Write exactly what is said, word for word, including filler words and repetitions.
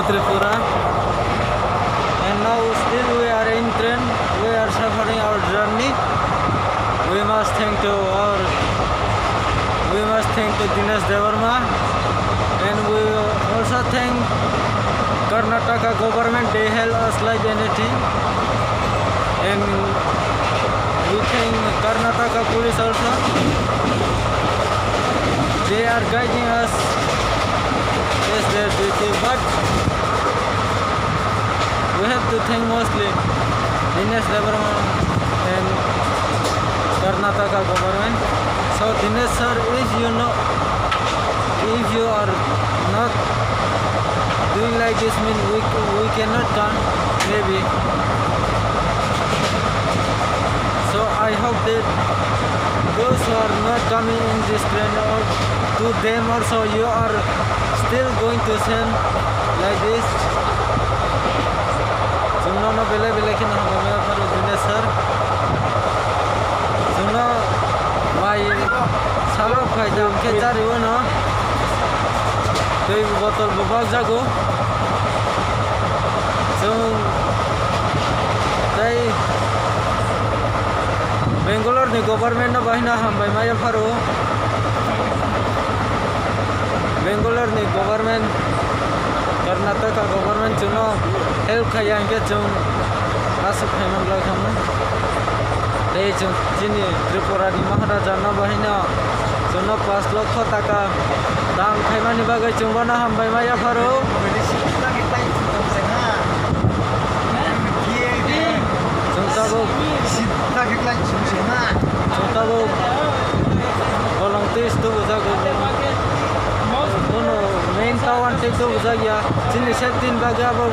Tripura. And now still we are in train. We are suffering our journey. We must thank to our, we must thank to Dinesh Debbarma. And we also thank Karnataka government. They help us like anything. And we thank Karnataka police also. They are guiding us as their duty, but we have to thank mostly Dinesh Debbarma and Karnataka government. So Dinesh sir, if you know, if you are not doing like this, mean we, we cannot come, maybe. So I hope that those who are not coming in this train, or to them also, you are still going to send like this. Chwngno no belai belai kheno hambai pharo Dinesh sir. Chwngno bai salo phaida hwnkhe chario no twi botol bo bakjago. Chwng tei Bangalore ni government no bahino hambai maya pharo. Bangalore ni government, Karnataka government chwngno help khaiya hwnkhe chwng aswk khaimang glak thangno. Tei chwng chini Tripura ni Maharaja no bahino chwngno pash lokho taka dan khaimani bagwi chwng bono hambai maya pharo. Chwng tabuk, chwng tabuk bolong twi tubujago. Bono main town twi tubujakya. Chini safety ni bagwi abo